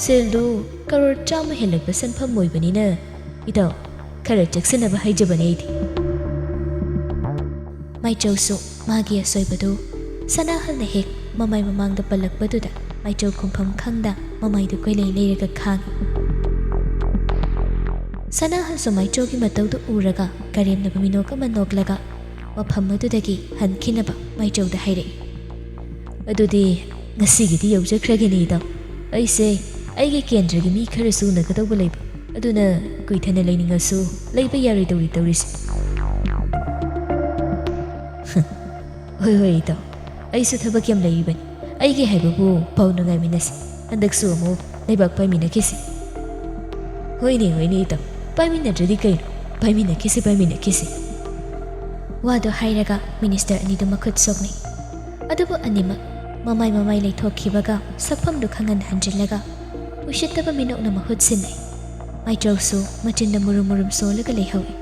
ꯁꯦꯜꯗꯨ ꯀꯔꯣꯔ ꯆꯥꯝꯃ ꯍꯦꯜꯂꯛꯄ ꯁꯦꯟꯐꯝ ꯑꯣꯏꯕꯅꯤꯅ ꯏꯇꯥꯎ ꯈꯔ ꯆꯦꯛꯁꯤꯟꯅꯕ ꯍꯥꯏꯖꯕꯅꯤ ꯑꯩꯗꯤ꯫ ꯃꯥꯏꯆꯧꯁꯨ ꯃꯥꯒꯤ ꯑꯁꯣꯏꯕꯗꯨ ꯁꯅꯥꯍꯜꯅ ꯍꯦꯛ ꯃꯃꯥꯏ ꯃꯃꯥꯡꯗ ꯄꯜꯂꯛꯄꯗꯨꯗ ꯃꯥꯏꯆꯧ ꯈꯨꯝꯐꯝ ꯈꯪꯗ ꯃꯃꯥꯏꯗꯨ ꯀꯣꯏꯂꯩ ꯂꯩꯔꯒ ꯈꯥꯡꯉꯤ꯫ ꯁꯅꯥꯍꯜꯁꯨ ꯃꯥꯏꯆꯧꯒꯤ ꯃꯇꯧꯗꯨ ꯎꯔꯒ ꯀꯔꯦꯝꯅꯕ ꯃꯤꯅꯣꯛ ꯑꯃ ꯅꯣꯛꯂꯒ ꯃꯐꯝ ꯑꯗꯨꯗꯒꯤ ꯍꯟꯈꯤꯅꯕ ꯃꯥꯏꯆꯧꯗ ꯍꯥꯏꯔꯛꯏ꯫ ꯑꯗꯨꯗꯤ ꯉꯁꯤꯒꯤꯗꯤ ꯌꯧꯖꯈ꯭ꯔꯒꯦꯅꯦ ꯏꯇꯥꯎ꯫ ꯑꯩꯁꯦ ꯑꯩꯒꯤ ꯀꯦꯟꯗ꯭ꯔꯒꯤ ꯃꯤ ꯈꯔꯁꯨ ꯎꯅꯒꯗꯧꯕ ꯂꯩꯕ, ꯑꯗꯨꯅ ꯀꯨꯏꯊꯅ ꯂꯩꯅꯤꯡꯉꯁꯨ ꯂꯩꯕ ꯌꯥꯔꯣꯏꯗꯧꯔꯤ ꯇꯧꯔꯤꯁꯦ꯫ ꯍꯣꯏ ꯍꯣꯏ ꯏꯇꯥꯎ, ꯑꯩꯁꯨ ꯊꯕꯛ ꯌꯥꯝ ꯂꯩꯔꯤꯕꯅꯤ꯫ ꯑꯩꯒꯤ ꯍꯥꯏꯕꯕꯨ ꯄꯥꯎ ꯅꯨꯡꯉꯥꯏꯃꯤꯟꯅꯁꯤ꯫ ꯍꯟꯗꯛꯁꯨ ꯑꯃꯨꯛ ꯂꯩꯕꯥꯛ ꯄꯥꯏꯃꯤꯟꯅꯈꯤꯁꯤ꯫ ꯍꯣꯏꯅꯦ ꯍꯣꯏꯅꯦ ꯏꯇꯥꯎ, ꯄꯥꯏꯃꯤꯟꯅꯗ꯭ꯔꯗꯤ ꯀꯩꯅꯣ, ꯄꯥꯏꯃꯤꯟꯅꯈꯤꯁꯤ ꯄꯥꯏꯃꯤꯟꯅꯈꯤꯁꯤ꯫ ꯋꯥꯗꯨ ꯍꯥꯏꯔꯒ ꯃꯤꯅꯤꯁꯇꯔ ꯑꯅꯤꯗꯨ ꯃꯈꯨꯠ ꯁꯣꯛꯅꯩ꯫ ꯑꯗꯨꯕꯨ ꯑꯅꯤꯃꯛ ꯃꯃꯥꯏ ꯃꯃꯥꯏ ꯂꯩꯊꯣꯛꯈꯤꯕꯒ ꯁꯛꯐꯝꯗꯨ ꯈꯪꯍꯟ ꯍꯟꯖꯤꯜꯂꯒ ꯎꯁꯤꯠꯇꯕ ꯃꯤꯅꯣꯛꯅ ꯃꯍꯨꯠ ꯁꯤꯟꯅꯩ꯫ ꯃꯥꯏꯆꯧꯁꯨ ꯃꯆꯤꯟꯗ ꯃꯨꯔꯨꯝ ꯃꯨꯔꯨꯝ ꯁꯣꯜꯂꯒ ꯂꯩꯍꯧꯏ꯫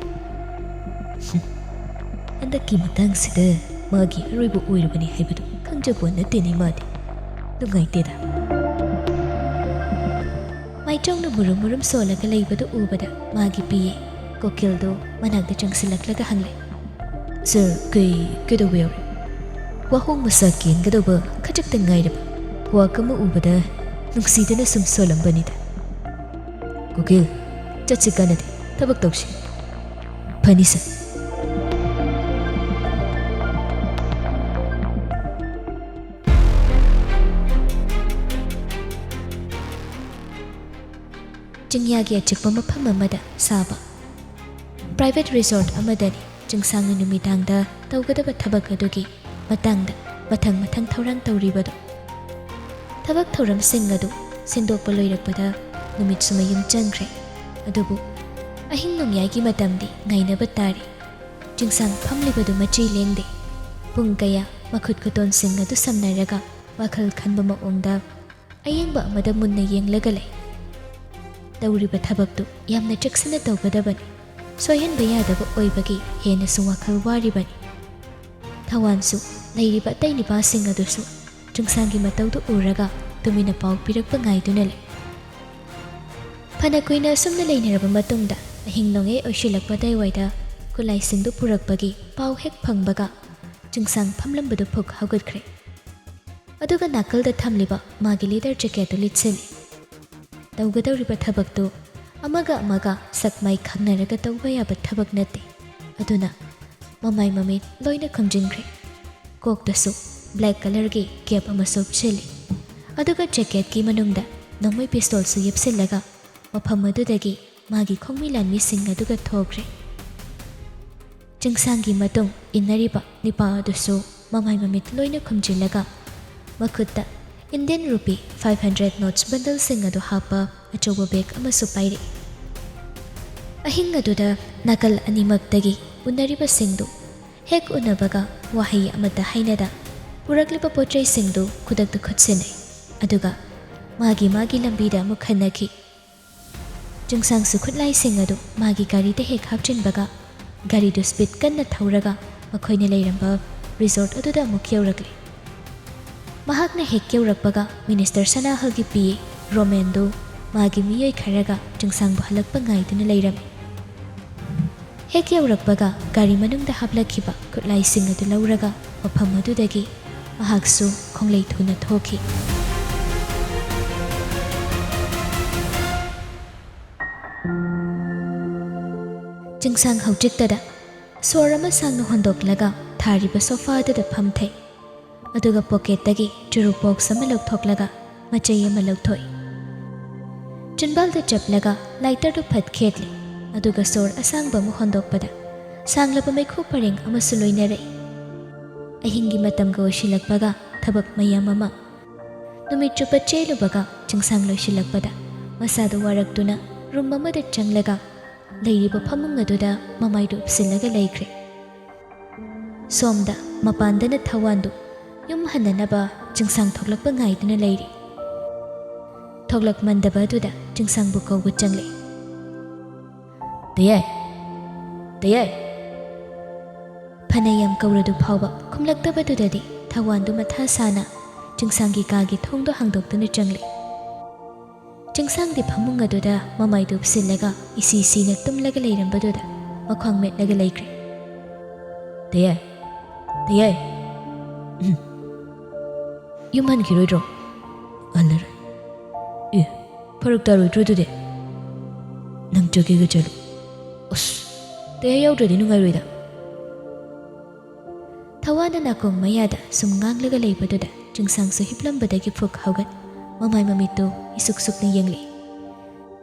ꯍꯟꯗꯛꯀꯤ ꯃꯇꯥꯡꯁꯤꯗ ꯃꯥꯒꯤ ꯑꯔꯣꯏꯕ ꯑꯣꯏꯔꯕꯅꯤ ꯍꯥꯏꯕꯗꯨ ꯈꯪꯖꯄꯣꯠ ꯅꯠꯇꯦꯅꯦ ꯃꯥꯗꯤ꯫ ꯅꯨꯡꯉꯥꯏꯇꯦꯗ꯫ ꯃꯥꯏꯆꯧꯅ ꯃꯨꯔꯨꯝ ꯃꯨꯔꯨꯝ ꯁꯣꯜꯂꯒ ꯂꯩꯕꯗꯨ ꯎꯕꯗ ꯃꯥꯒꯤ ꯄꯤ ꯑꯦ ꯀꯣꯀꯤꯜꯗꯨ ꯃꯅꯥꯛꯇ ꯆꯪꯁꯤꯜꯂꯛꯂꯒ ꯍꯪꯂꯦ, "ꯁꯥꯔ, ꯀꯩ, ꯀꯩꯗꯧꯕ ꯌꯥꯎꯔꯦ? ꯋꯥꯍꯣꯡ ꯃꯁꯥ ꯀꯦꯟꯒꯗꯧꯕ ꯈꯖꯤꯛꯇ ꯉꯥꯏꯔꯕ ꯀ꯭ꯋꯥꯛ ꯑꯃ ꯎꯕꯗ ꯅꯨꯡꯁꯤꯗꯅ ꯁꯨꯝ ꯁꯣꯜꯂꯝꯕꯅꯤꯗ꯫ ꯀꯣꯀꯤꯜ, ꯆꯠꯁꯤ, ꯀꯥꯟꯅꯗꯦ, ꯊꯕꯛ ꯇꯧꯁꯤ꯫" "ꯐꯅꯤ, ꯁꯥꯔ꯫" ꯆꯤꯡꯌꯥꯒꯤ ꯑꯆꯤꯛꯄ ꯃꯐꯝ ꯑꯃꯗ ꯁꯥꯕ private resort ꯑꯃꯗꯅꯤ ꯆꯤꯡꯁꯥꯡꯅ ꯅꯨꯃꯤꯗꯥꯡꯗ ꯇꯧꯒꯗꯕ ꯊꯕꯛ ꯑꯗꯨꯒꯤ ꯃꯇꯥꯡꯗ ꯃꯊꯪ ꯃꯊꯪ ꯊꯧꯔꯥꯡ ꯇꯧꯔꯤꯕꯗꯨ꯫ ꯊꯕꯛ ꯊꯧꯔꯝꯁꯤꯡ ꯑꯗꯨ ꯁꯤꯟꯗꯣꯛꯄ ꯂꯣꯏꯔꯛꯄꯗ ꯅꯨꯃꯤꯠꯁꯨ ꯃꯌꯨꯝ ꯆꯪꯈ꯭ꯔꯦ꯫ ꯑꯗꯨꯕꯨ ꯑꯍꯤꯡ ꯅꯣꯡꯌꯥꯏꯒꯤ ꯃꯇꯝꯗꯤ ꯉꯥꯏꯅꯕ ꯇꯥꯔꯦ꯫ ꯆꯤꯡꯁꯥꯡ ꯐꯝꯂꯤꯕꯗꯨ ꯃꯆꯤ ꯂꯦꯡꯗꯦ꯫ ꯄꯨꯡ ꯀꯌꯥ ꯃꯈꯨꯠ ꯈꯨꯇꯣꯟꯁꯤꯡ ꯑꯗꯨ ꯁꯝꯅꯔꯒ ꯋꯥꯈꯜ ꯈꯟꯕ ꯃꯑꯣꯡꯗ ꯑꯌꯦꯡꯕ ꯑꯃꯗ ꯃꯨꯟꯅ ꯌꯦꯡꯂꯒ ꯂꯩ꯫ ꯇꯧꯔꯤꯕ ꯊꯕꯛꯇꯨ ꯌꯥꯝꯅ ꯆꯦꯛꯁꯤꯟꯅ ꯇꯧꯒꯗꯕꯅꯤ꯫ ꯁꯣꯏꯍꯟꯕ ꯌꯥꯗꯕ ꯑꯣꯏꯕꯒꯤ ꯍꯦꯟꯅꯁꯨ ꯋꯥꯈꯜ ꯋꯥꯔꯤꯕꯅꯤ꯫ ꯊꯋꯥꯟꯁꯨ ꯂꯩꯔꯤꯕ ꯑꯇꯩ ꯅꯤꯄꯥꯁꯤꯡ ꯑꯗꯨꯁꯨ ꯆꯤꯡꯁꯥꯡꯒꯤ ꯃꯇꯧꯗꯨ ꯎꯔꯒ ꯇꯨꯃꯤꯟꯅ ꯄꯥꯎ ꯄꯤꯔꯛꯄ ꯉꯥꯏꯗꯨꯅ ꯂꯩ꯫ ꯐꯅ ꯀꯨꯏꯅ ꯑꯁꯨꯝꯅ ꯂꯩꯅꯔꯕ ꯃꯇꯨꯡꯗ ꯑꯍꯤꯡ ꯅꯣꯡꯌꯥꯏ ꯑꯣꯏꯁꯤꯜꯂꯛꯄ ꯑꯗꯨꯋꯥꯏꯗ ꯈꯨꯠꯂꯥꯏꯁꯤꯡꯗꯨ ꯄꯨꯔꯛꯄꯒꯤ ꯄꯥꯎ ꯍꯦꯛ ꯐꯪꯕꯒ ꯆꯤꯡꯁꯥꯡ ꯐꯝꯂꯝꯕꯗꯨ ꯐꯨꯛ ꯍꯧꯒꯠꯈ꯭ꯔꯦ꯫ ꯑꯗꯨꯒ ꯅꯥꯀꯜꯗ ꯊꯝꯂꯤꯕ ꯃꯥꯒꯤ leather jacketꯇꯨ ꯂꯤꯠꯁꯤꯜꯂꯤ꯫ ꯇꯧꯒꯗꯧꯔꯤꯕ ꯊꯕꯛꯇꯨ ꯑꯃꯒ ꯑꯃꯒ ꯁꯛ ꯃꯥꯏ ꯈꯪꯅꯔꯒ ꯇꯧꯕ ꯌꯥꯕ ꯊꯕꯛ ꯅꯠꯇꯦ꯫ ꯑꯗꯨꯅ ꯃꯃꯥꯏ ꯃꯃꯤꯠ ꯂꯣꯏꯅ ꯈꯨꯝꯖꯤꯟꯈ꯭ꯔꯦ꯫ ꯀꯣꯛꯇꯁꯨ black colourꯒꯤ cap ꯑꯃꯁꯨ ꯎꯞꯁꯤꯜꯂꯤ꯫ ꯑꯗꯨꯒ jacketꯀꯤ ꯃꯅꯨꯡꯗ ꯅꯣꯡꯃꯩ pistolꯁꯨ ꯌꯦꯞꯁꯤꯜꯂꯒ ꯃꯐꯝ ꯑꯗꯨꯗꯒꯤ ꯃꯥꯒꯤ ꯈꯣꯡꯃꯤ ꯂꯥꯟꯃꯤꯁꯤꯡ ꯑꯗꯨꯒ ꯊꯣꯛꯈ꯭ꯔꯦ꯫ ꯆꯤꯡꯁꯥꯡꯒꯤ ꯃꯇꯨꯡ ꯏꯟꯅꯔꯤꯕ ꯅꯤꯄꯥ ꯑꯗꯨꯁꯨ ꯃꯃꯥꯏ ꯃꯃꯤꯠ ꯂꯣꯏꯅ ꯈꯨꯝꯖꯤꯜꯂꯒ ꯃꯈꯨꯠꯇ Indian rupee five hundred notes bundleꯁꯤꯡ ꯑꯗꯨ ꯍꯥꯞꯄ ꯑꯆꯧꯕ bag ꯑꯃꯁꯨ ꯄꯥꯏꯔꯛꯏ꯫ ꯑꯍꯤꯡ ꯑꯗꯨꯗ ꯅꯥꯀꯜ ꯑꯅꯤꯃꯛꯇꯒꯤ ꯎꯅꯔꯤꯕꯁꯤꯡꯗꯨ ꯍꯦꯛ ꯎꯅꯕꯒ ꯋꯥꯍꯩ ꯑꯃꯠꯇ ꯍꯥꯏꯅꯗ ꯄꯨꯔꯛꯂꯤꯕ ꯄꯣꯠ ꯆꯩꯁꯤꯡꯗꯨ ꯈꯨꯗꯛꯇ ꯈꯨꯠꯁꯤꯟꯅꯩ꯫ ꯑꯗꯨꯒ ꯃꯥꯒꯤ ꯃꯥꯒꯤ ꯂꯝꯕꯤꯗ ꯑꯃꯨꯛ ꯍꯟꯅꯈꯤ꯫ ꯆꯤꯡꯁꯥꯡꯁꯨ ꯈꯨꯠꯂꯥꯏꯁꯤꯡ ꯑꯗꯨ ꯃꯥꯒꯤ ꯒꯥꯔꯤꯗ ꯍꯦꯛ ꯍꯥꯞꯆꯤꯟꯕꯒ ꯒꯥꯔꯤꯗꯨ speed ꯀꯟꯅ ꯊꯧꯔꯒ ꯃꯈꯣꯏꯅ ꯂꯩꯔꯝꯕ resort ꯑꯗꯨꯗ ꯑꯃꯨꯛ ꯌꯧꯔꯛꯂꯦ꯫ ꯃꯍꯥꯛꯅ ꯍꯦꯛ ꯌꯧꯔꯛꯄꯒ minister ꯁꯅꯥꯍꯜꯒꯤ ꯄꯤ ꯑꯦ ꯔꯣꯃꯦꯟꯗꯨ ꯃꯥꯒꯤ ꯃꯤꯑꯣꯏ ꯈꯔꯒ ꯆꯤꯡꯁꯥꯡꯕꯨ ꯍꯜꯂꯛꯄ ꯉꯥꯏꯗꯨꯅ ꯂꯩꯔꯝꯃꯤ꯫ ꯍꯦꯛ ꯌꯧꯔꯛꯄꯒ ꯒꯥꯔꯤ ꯃꯅꯨꯡꯗ ꯍꯥꯞꯂꯛꯈꯤꯕ ꯈꯨꯠꯂꯥꯏꯁꯤꯡ ꯑꯗꯨ ꯂꯧꯔꯒ ꯃꯐꯝ ꯑꯗꯨꯗꯒꯤ ꯃꯍꯥꯛꯁꯨ ꯈꯣꯡꯂꯩ ꯊꯨꯅ ꯊꯣꯛꯈꯤ꯫ ꯆꯤꯡꯁꯥꯡ ꯍꯧꯖꯤꯛꯇꯗ ꯁꯣꯔ ꯑꯃ ꯁꯥꯡꯅ ꯍꯣꯟꯗꯣꯛꯂꯒ ꯊꯥꯔꯤꯕ ꯁꯣꯐꯥ ꯑꯗꯨꯗ ꯐꯝꯊꯩ꯫ ꯑꯗꯨꯒ ꯄꯣꯀꯦꯠꯇꯒꯤ ꯆꯨꯔꯨ ꯕꯣꯛꯁ ꯑꯃ ꯂꯧꯊꯣꯛꯂꯒ ꯃꯆꯩ ꯑꯃ ꯂꯧꯊꯣꯛꯏ꯫ ꯆꯤꯟꯕꯥꯜꯗ ꯆꯞꯂꯒ ꯂꯥꯏꯇꯔꯗꯨ ꯐꯠ ꯈꯦꯠꯂꯤ꯫ ꯑꯗꯨꯒ ꯁꯣꯔ ꯑꯁꯥꯡꯕ ꯑꯃ ꯍꯣꯟꯗꯣꯛꯄꯗ ꯁꯥꯡꯂꯕ ꯃꯩꯈꯨ ꯄꯔꯦꯡ ꯑꯃꯁꯨ ꯂꯣꯏꯅꯔꯛꯏ꯫ ꯑꯍꯤꯡꯒꯤ ꯃꯇꯝꯒ ꯑꯣꯏꯁꯤꯜꯂꯛꯄꯒ ꯊꯕꯛ ꯃꯌꯥꯝ ꯑꯃ ꯅꯨꯃꯤꯠ ꯆꯨꯞꯄ ꯆꯦꯜꯂꯨꯕꯒ ꯆꯤꯡꯁꯥꯡ ꯂꯣꯏꯁꯤꯜꯂꯛꯄꯗ ꯃꯁꯥꯗꯨ ꯋꯥꯔꯛꯇꯨꯅ ꯔꯨꯝ ꯑꯃꯗ ꯆꯪꯂꯒ ꯂꯩꯔꯤꯕ ꯐꯃꯨꯡ ꯑꯗꯨꯗ ꯃꯃꯥꯏꯗꯨ ꯎꯞꯁꯤꯜꯂꯒ ꯂꯩꯈ꯭ꯔꯦ꯫ ꯁꯣꯝꯗ ꯃꯄꯥꯟꯗꯅ ꯊꯋꯥꯟꯗꯨ ꯌꯨꯝ ꯍꯟꯅꯅꯕ ꯆꯤꯡꯁꯥꯡ ꯊꯣꯛꯂꯛꯄ ꯉꯥꯏꯗꯨꯅ ꯂꯩꯔꯤ꯫ ꯊꯣꯛꯂꯛꯃꯟꯗꯕ ꯑꯗꯨꯗ ꯆꯤꯡꯁꯥꯡꯕꯨ ꯀꯧꯕ ꯆꯪꯂꯛꯏ꯫ "ꯇꯌꯥꯏ! ꯇꯌꯥꯏ!" ꯐꯅ ꯌꯥꯝ ꯀꯧꯔꯗꯨ ꯐꯥꯎꯕ ꯈꯨꯝꯂꯛꯇꯕꯗꯨꯗꯗꯤ ꯊꯋꯥꯟꯗꯨ ꯃꯊꯥ ꯁꯥꯅ ꯆꯤꯡꯁꯥꯡꯒꯤ ꯀꯥꯒꯤ ꯊꯣꯡꯗꯣ ꯍꯥꯡꯗꯣꯛꯇꯨꯅ ꯆꯪꯂꯛꯏ꯫ ꯆꯤꯡꯁꯥꯡꯗꯤ ꯐꯃꯨꯡ ꯑꯗꯨꯗ ꯃꯃꯥꯏꯗꯨ ꯎꯞꯁꯤꯜꯂꯒ ꯏꯁꯤ ꯁꯤꯅ ꯇꯨꯝꯂꯒ ꯂꯩꯔꯝꯕꯗꯨꯗ ꯃꯈ꯭ꯋꯥꯡ ꯃꯦꯠꯂꯒ ꯂꯩꯈ꯭ꯔꯦ꯫ "ꯇꯌꯥꯏ! ꯇꯌꯥꯏ! ꯎꯝ꯫ ꯌꯨꯝ ꯍꯟꯈꯤꯔꯣꯏꯗ꯭ꯔꯣ?" "ꯍꯜꯂꯔꯣꯏ꯫ ꯑꯦ, ꯐꯔꯛ ꯇꯥꯔꯣꯏꯗ꯭ꯔꯣ ꯑꯗꯨꯗꯤ? ꯅꯪ ꯆꯠꯀꯦꯒ ꯆꯠꯂꯨ꯫ ꯑꯁ, ꯇꯌꯥꯏ ꯌꯥꯎꯗ꯭ꯔꯗꯤ ꯅꯨꯡꯉꯥꯏꯔꯣꯏꯗ꯫" ꯊꯋꯥꯟꯅ ꯅꯥꯀꯣꯡ ꯃꯌꯥꯗ ꯁꯨꯝ ꯉꯥꯡꯂꯒ ꯂꯩꯕꯗꯨꯗ ꯆꯤꯡꯁꯥꯡꯁꯨ ꯍꯤꯞꯂꯝꯕꯗꯒꯤ ꯐꯨꯛ ꯍꯧꯒꯠ ꯃꯃꯥꯏ ꯃꯃꯤꯠꯇꯨ ꯏꯁꯨꯛ ꯁꯨꯛꯅ ꯌꯦꯡꯂꯛꯏ꯫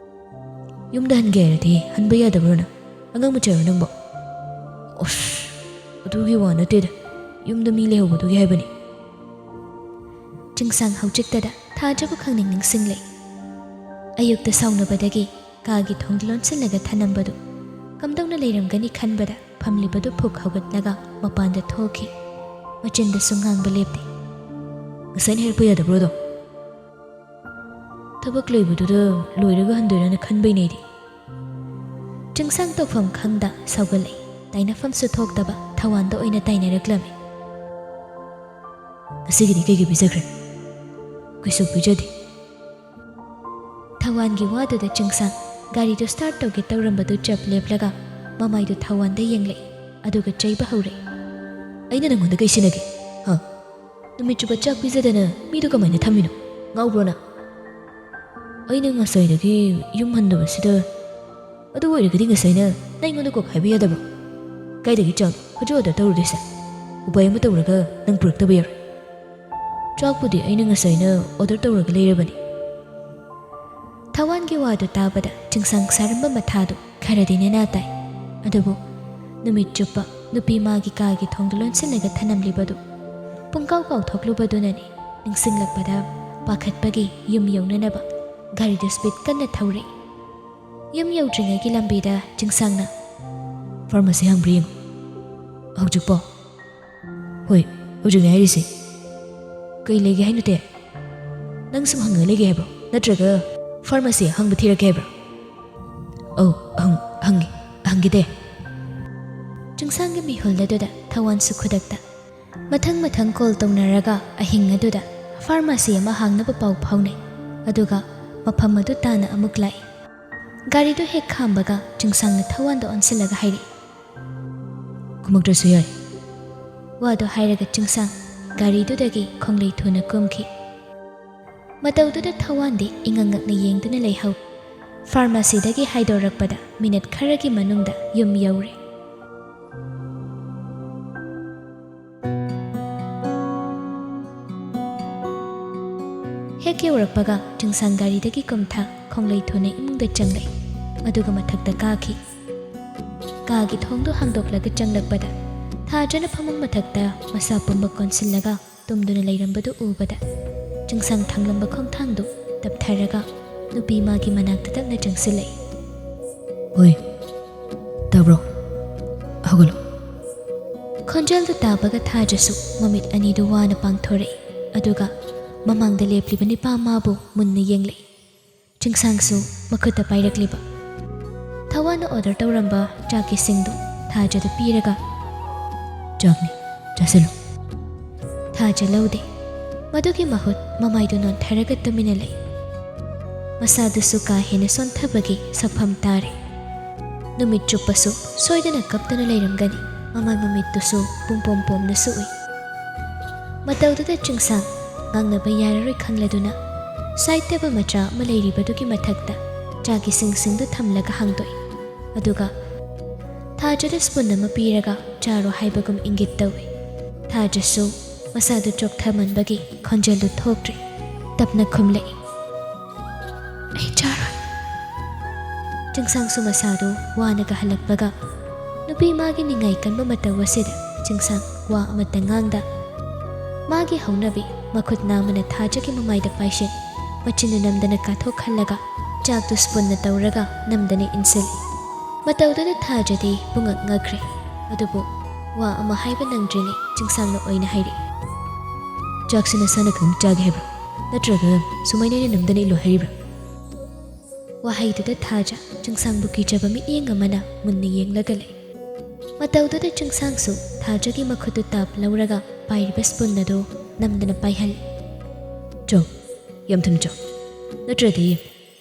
"ꯌꯨꯝꯗ ꯍꯟꯒꯦ ꯍꯥꯏꯔꯗꯤ ꯍꯟꯕ ꯌꯥꯗꯕ꯭ꯔꯣ ꯅꯪ? ꯑꯉꯥꯡ ꯃꯆꯥꯔꯣ ꯅꯪꯕꯣ?" "ꯑꯁ, ꯑꯗꯨꯒꯤ ꯋꯥ ꯅꯠꯇꯦꯗ, ꯌꯨꯝꯗ ꯃꯤ ꯂꯩꯍꯧꯕꯗꯨꯒꯤ ꯍꯥꯏꯕꯅꯤ꯫" ꯆꯤꯡꯁꯥꯡ ꯍꯧꯖꯤꯛꯇꯗ ꯊꯥꯖꯕ ꯈꯪꯅꯤꯡ ꯅꯤꯡꯁꯤꯡꯂꯛꯏ꯫ ꯑꯌꯨꯛꯇ ꯁꯥꯎꯅꯕꯗꯒꯤ ꯀꯥꯒꯤ ꯊꯣꯡ ꯂꯣꯟꯁꯤꯜꯂꯒ ꯊꯅꯝꯕꯗꯨ ꯀꯝꯗꯧꯅ ꯂꯩꯔꯝꯒꯅꯤ ꯈꯟꯕꯗ ꯐꯝꯂꯤꯕꯗꯨ ꯐꯨꯛ ꯍꯧꯒꯠꯂꯒ ꯃꯄꯥꯟꯗ ꯊꯣꯛꯈꯤ꯫ ꯃꯆꯤꯟꯗꯁꯨ ꯉꯥꯡꯕ ꯂꯦꯞꯇꯦ꯫ "ꯉꯁꯥꯏꯅ ꯍꯥꯏꯔꯛꯄ ꯌꯥꯗꯕ꯭ꯔꯣ ꯑꯗꯣ?" "ꯊꯕꯛ ꯂꯩꯕꯗꯨꯗ ꯂꯣꯏꯔꯒ ꯍꯟꯗꯣꯏꯔꯥꯅ ꯈꯟꯕꯩꯅꯦ ꯑꯩꯗꯤ꯫" ꯆꯤꯡꯁꯥꯡ ꯇꯧꯐꯝ ꯈꯪꯗ ꯁꯥꯎꯒꯠꯂꯛꯏ꯫ ꯇꯥꯏꯅꯐꯝꯁꯨ ꯊꯣꯛꯇꯕ ꯊꯋꯥꯟꯗ ꯑꯣꯏꯅ ꯇꯥꯏꯅꯔꯛꯂꯝꯃꯤ꯫ "ꯉꯁꯤꯒꯤꯗꯤ ꯀꯩꯀꯩ ꯄꯤꯖꯈ꯭ꯔꯦ?" "ꯀꯩꯁꯨ ꯄꯤꯖꯗꯦ꯫" ꯊꯋꯥꯟꯒꯤ ꯋꯥꯗꯨꯗ ꯆꯤꯡꯁꯥꯡ ꯒꯥꯔꯤꯗꯨ start ꯇꯧꯒꯦ ꯇꯧꯔꯝꯕꯗꯨ ꯆꯞ ꯂꯦꯞꯂꯒ ꯃꯃꯥꯏꯗꯨ ꯊꯋꯥꯟꯗ ꯌꯦꯡꯂꯛꯏ, ꯑꯗꯨꯒ ꯆꯩꯕ ꯍꯧꯔꯛꯏ꯫ "ꯑꯩꯅ ꯅꯪꯉꯣꯟꯗ ꯀꯩ ꯁꯤꯟꯅꯒꯦ? ꯍꯥ? ꯅꯨꯃꯤꯠ ꯆꯨꯞꯄ ꯆꯥꯛ ꯄꯤꯖꯗꯅ ꯃꯤꯗꯨ ꯀꯃꯥꯏꯅ ꯊꯝꯃꯤꯅꯣ? ꯉꯥꯎꯕ꯭ꯔꯣ ꯅꯪ? ꯑꯩꯅ ꯉꯁꯥꯏꯗꯒꯤ ꯌꯨꯝ ꯍꯟꯗꯕꯁꯤꯗ꯫ ꯑꯗꯨ ꯑꯣꯏꯔꯒꯗꯤ ꯉꯁꯥꯏꯅ ꯅꯪ ꯑꯩꯉꯣꯟꯗ ꯀꯣꯛ ꯍꯥꯏꯕ ꯌꯥꯗꯕ꯭ꯔꯣ? ꯀꯥꯏꯗꯒꯤ ꯆꯥꯛ? ꯍꯧꯖꯤꯛ order ꯇꯧꯔꯨꯗꯣꯏꯁꯦ? ꯎꯄꯥꯏ ꯑꯃ ꯇꯧꯔꯒ ꯅꯪ ꯄꯨꯔꯛꯇꯕ ꯌꯥꯔꯣꯏ꯫ ꯆꯥꯛꯄꯨꯗꯤ ꯑꯩꯅ ꯉꯁꯥꯏꯅ order ꯇꯧꯔꯒ ꯂꯩꯔꯕꯅꯤ꯫" ꯊꯋꯥꯟꯒꯤ ꯋꯥꯗꯨ ꯇꯥꯕꯗ ꯆꯤꯡꯁꯥꯡ ꯁꯥꯔꯝꯕ ꯃꯊꯥꯗꯨ ꯈꯔꯗꯤ ꯅꯦꯅꯥ ꯇꯥꯏ꯫ ꯑꯗꯨꯕꯨ ꯅꯨꯃꯤꯠ ꯆꯨꯞꯄ ꯅꯨꯄꯤ ꯃꯥꯒꯤ ꯀꯥꯒꯤ ꯊꯣꯡꯗꯨ ꯂꯣꯟꯁꯤꯜꯂꯒ ꯊꯅꯝꯂꯤꯕꯗꯨ ꯄꯨꯡꯀꯥꯎ ꯀꯥꯎꯊꯣꯛꯂꯨꯕꯗꯨꯅꯅꯤ꯫ ꯅꯤꯡꯁꯤꯡꯂꯛꯄꯗ ꯄꯥꯈꯠꯄꯒꯤ ꯌꯨꯝ ꯌꯧꯅꯅꯕ ꯒꯥꯔꯤꯗꯨ speed ꯀꯟꯅ ꯊꯧꯔꯛꯏ꯫ ꯌꯨꯝ ꯌꯧꯗ꯭ꯔꯤꯉꯩꯒꯤ ꯂꯝꯕꯤꯗ ꯆꯤꯡꯁꯥꯡꯅ, "Pharmacy ꯍꯥꯡꯕ꯭ꯔꯥ ꯌꯦꯡꯉꯨ꯫" "ꯍꯧꯖꯤꯛꯄꯣ?" "ꯍꯣꯏ, ꯍꯧꯖꯤꯛꯅꯦ ꯍꯥꯏꯔꯤꯁꯦ꯫" "ꯀꯩ ꯂꯩꯒꯦ ꯍꯥꯏꯅꯣ ꯇꯦ? ꯅꯪ ꯁꯨꯝ ꯍꯪꯉ ꯂꯩꯒꯦ ꯍꯥꯏꯕ꯭ꯔꯣ? ꯅꯠꯇ꯭ꯔꯒ pharmacy ꯑꯍꯥꯡꯕ ꯊꯤꯔꯛꯀꯦ ꯍꯥꯏꯕ꯭ꯔꯣ?" "ꯑꯧ, ꯍꯪ-, ꯍꯪꯒꯦ, ꯍꯪꯒꯦ ꯇꯦ꯫" ꯆꯤꯡꯁꯥꯡꯒꯤ ꯃꯤꯍꯨꯜ ꯑꯗꯨꯗ ꯊꯋꯥꯟꯁꯨ ꯈꯨꯗꯛꯇ ꯃꯊꯪ ꯃꯊꯪ call ꯇꯧꯅꯔꯒ ꯑꯍꯤꯡ ꯑꯗꯨꯗ pharmacy ꯑꯃ ꯍꯥꯡꯅꯕ ꯄꯥꯎ ꯐꯥꯎꯅꯩ꯫ ꯑꯗꯨꯒ ꯃꯐꯝ ꯑꯗꯨ ꯇꯥꯅ ꯑꯃꯨꯛ ꯂꯥꯛꯏ꯫ ꯒꯥꯔꯤꯗꯨ ꯍꯦꯛ ꯈꯥꯝꯕꯒ ꯆꯤꯡꯁꯥꯡꯅ ꯊꯋꯥꯟꯗ ꯑꯣꯟꯁꯤꯜꯂꯒ ꯍꯥꯏꯔꯛꯏ, "ꯀꯨꯝꯃꯛꯇ꯭ꯔꯁꯨ ꯌꯥꯏ꯫" ꯋꯥꯗꯨ ꯍꯥꯏꯔꯒ ꯆꯤꯡꯁꯥꯡ ꯒꯥꯔꯤꯗꯨꯗꯒꯤ ꯈꯣꯡꯂꯩ ꯊꯨꯅ ꯀꯨꯝꯈꯤ꯫ ꯃꯇꯧꯗꯨꯗ ꯊꯋꯥꯟꯗꯤ ꯏꯉꯛ ꯉꯛꯅ ꯌꯦꯡꯗꯨꯅ ꯂꯩꯍꯧ꯫ Pharmacyꯗꯒꯤ ꯍꯥꯏꯗꯣꯔꯛꯄꯗ minute ꯈꯔꯒꯤ ꯃꯅꯨꯡꯗ ꯌꯨꯝ ꯌꯧꯔꯦ꯫ ꯍꯦꯛ ꯌꯧꯔꯛꯄꯒ ꯆꯤꯡꯁꯥꯡ ꯒꯥꯔꯤꯗꯒꯤ ꯀꯨꯝꯊ ꯈꯣꯡꯂꯩ ꯊꯨꯅ ꯏꯃꯨꯡꯗ ꯆꯪꯂꯛꯏ, ꯑꯗꯨꯒ ꯃꯊꯛꯇ ꯀꯥꯈꯤ꯫ ꯀꯥꯒꯤ ꯊꯣꯡꯗꯨ ꯍꯥꯡꯗꯣꯛꯂꯒ ꯆꯪꯂꯛꯄꯗ ꯊꯥꯖꯅ ꯐꯃꯨꯡ ꯃꯊꯛꯇ ꯃꯁꯥ ꯄꯨꯝꯕ ꯀꯣꯟꯁꯤꯜꯂꯒ ꯇꯨꯝꯗꯨꯅ ꯂꯩꯔꯝꯕꯗꯨ ꯎꯕꯗ ꯆꯤꯡꯁꯥꯡ ꯊꯥꯡꯂꯝꯕ ꯈꯣꯡꯊꯥꯡꯗꯨ ꯇꯞꯊꯔꯒ ꯅꯨꯄꯤ ꯃꯥꯒꯤ ꯃꯅꯥꯛꯇ ꯇꯞꯅ ꯆꯪꯁꯤꯜꯂꯛꯏ꯫ "ꯍꯣꯏ, ꯇꯥꯕ꯭ꯔꯣ? ꯍꯧꯒꯠꯂꯣ꯫" ꯈꯣꯟꯖꯦꯜꯗꯨ ꯇꯥꯕꯒ ꯊꯥꯖꯁꯨ ꯃꯃꯤꯠ ꯑꯅꯤꯗꯨ ꯋꯥꯅ ꯄꯥꯡꯊꯣꯔꯛꯏ, ꯑꯗꯨꯒ ꯃꯃꯥꯡꯗ ꯂꯦꯞꯂꯤꯕ ꯅꯤꯄꯥ ꯃꯥꯕꯨ ꯃꯨꯟꯅ ꯌꯦꯡꯂꯛꯏ꯫ ꯆꯤꯡꯁꯥꯡꯁꯨ ꯃꯈꯨꯠꯇ ꯄꯥꯏꯔꯛꯂꯤꯕ ꯊꯋꯥꯟꯅ order ꯇꯧꯔꯝꯕ ꯆꯥꯛꯀꯤꯁꯤꯡꯗꯨ ꯊꯥꯖꯗ ꯄꯤꯔꯒ, "ꯆꯥꯛꯅꯤ, ꯆꯥꯁꯤꯜꯂꯨ꯫" ꯊꯥꯖ ꯂꯧꯗꯦ꯫ ꯃꯗꯨꯒꯤ ꯃꯍꯨꯠ ꯃꯃꯥꯏꯗꯨ ꯅꯣꯟꯊꯔꯒ ꯇꯨꯃꯤꯟꯅ ꯂꯩ꯫ ꯃꯁꯥꯗꯨꯁꯨ ꯀꯥ ꯍꯦꯟꯅ ꯁꯣꯟꯊꯕꯒꯤ ꯁꯛꯐꯝ ꯇꯥꯔꯦ꯫ ꯅꯨꯃꯤꯠ ꯆꯨꯞꯄꯁꯨ ꯁꯣꯏꯗꯅ ꯀꯞꯇꯨꯅ ꯂꯩꯔꯝꯒꯅꯤ꯫ ꯃꯃꯥꯏ ꯃꯃꯤꯠꯇꯨꯁꯨ ꯄꯨꯝꯄꯣꯝ ꯄꯣꯝꯅꯁꯨ ꯎꯏ꯫ ꯃꯇꯧꯗꯨꯗ ꯆꯤꯡꯁꯥꯡ ꯉꯥꯡꯅꯕ ꯌꯥꯔꯔꯣꯏ ꯈꯪꯂꯗꯨꯅ side table ꯃꯆꯥ ꯑꯃ ꯂꯩꯔꯤꯕꯗꯨꯒꯤ ꯃꯊꯛꯇ ꯆꯥꯒꯤ ꯁꯤꯡꯁꯤꯡꯗꯨ ꯊꯝꯂꯒ ꯍꯥꯡꯗꯣꯛꯏ꯫ ꯑꯗꯨꯒ ꯊꯥꯖꯗ spoon ꯑꯃ ꯄꯤꯔꯒ ꯆꯥꯔꯣ ꯍꯥꯏꯕꯒꯨꯝ ꯏꯪꯒꯤꯠ ꯇꯧꯏ꯫ ꯊꯥꯖꯁꯨ ꯃꯁꯥꯗꯨ ꯆꯣꯛꯊꯃꯟꯕꯒꯤ ꯈꯣꯟꯖꯦꯜꯗꯨ ꯊꯣꯛꯇ꯭ꯔꯦ꯫ ꯇꯞꯅ ꯈꯨꯝꯂꯛꯏ, "ꯑꯩ ꯆꯥꯔꯣꯏ꯫" ꯆꯤꯡꯁꯥꯡꯁꯨ ꯃꯁꯥꯗꯨ ꯋꯥꯅꯒ ꯍꯜꯂꯛꯄꯒ ꯅꯨꯄꯤ ꯃꯥꯒꯤ ꯅꯤꯡꯉꯥꯏ ꯀꯟꯕ ꯃꯇꯧ ꯑꯁꯤꯗ ꯆꯤꯡꯁꯥꯡ ꯋꯥ ꯑꯃꯠꯇ ꯉꯥꯡꯗ ꯃꯥꯒꯤ ꯍꯧꯅꯕꯤ ꯃꯈꯨꯠ ꯅꯥꯝꯃꯅ ꯊꯥꯖꯒꯤ ꯃꯃꯥꯏꯗ ꯄꯥꯏꯁꯤꯟ ꯃꯆꯤꯟꯗꯨ ꯅꯝꯗꯅ ꯀꯥꯊꯣꯛꯍꯜꯂꯒ ꯆꯥꯛꯇꯨ spoonꯅ ꯇꯧꯔꯒ ꯅꯝꯗꯅ ꯏꯟꯁꯤꯜꯂꯤ꯫ ꯃꯇꯧꯗꯨꯗ ꯊꯥꯖꯗꯤ ꯄꯨꯡꯉꯛ ꯉꯛꯈ꯭ꯔꯦ꯫ ꯑꯗꯨꯕꯨ ꯋꯥ ꯑꯃ ꯍꯥꯏꯕ ꯅꯪꯗ꯭ꯔꯤꯉꯩ ꯆꯤꯡꯁꯥꯡꯅ ꯑꯣꯏꯅ ꯍꯥꯏꯔꯛꯏ, "ꯆꯥꯛꯁꯤ ꯅꯁꯥꯅ ꯈꯪ ꯆꯥꯒꯦ ꯍꯥꯏꯕ꯭ꯔꯥ? ꯅꯠꯇ꯭ꯔꯒ ꯁꯨꯃꯥꯏꯅ ꯑꯩꯅ ꯅꯝꯗꯅ ꯏꯜꯂꯣ ꯍꯥꯏꯔꯤꯕ꯭ꯔꯥ?" ꯋꯥꯍꯩꯗꯨꯗ ꯊꯥꯖ ꯆꯤꯡꯁꯥꯡꯕꯨ ꯀꯤꯖꯕ ꯃꯤꯠꯌꯦꯡ ꯑꯃꯅ ꯃꯨꯟꯅ ꯌꯦꯡꯂꯒ ꯂꯩ꯫ ꯃꯇꯧꯗꯨꯗ ꯆꯤꯡꯁꯥꯡꯁꯨ ꯊꯥꯖꯒꯤ ꯃꯈꯨꯠꯇꯨ ꯇꯥꯞ ꯂꯧꯔꯒ ꯄꯥꯏꯔꯤꯕ spoon ꯑꯗꯨ ꯅꯝꯗꯅ ꯄꯥꯏꯍꯜꯂꯤ꯫ "ꯆꯥꯎ, ꯌꯥꯝ ꯊꯨꯅ ꯆꯥꯎ, ꯅꯠꯇ꯭ꯔꯗꯤ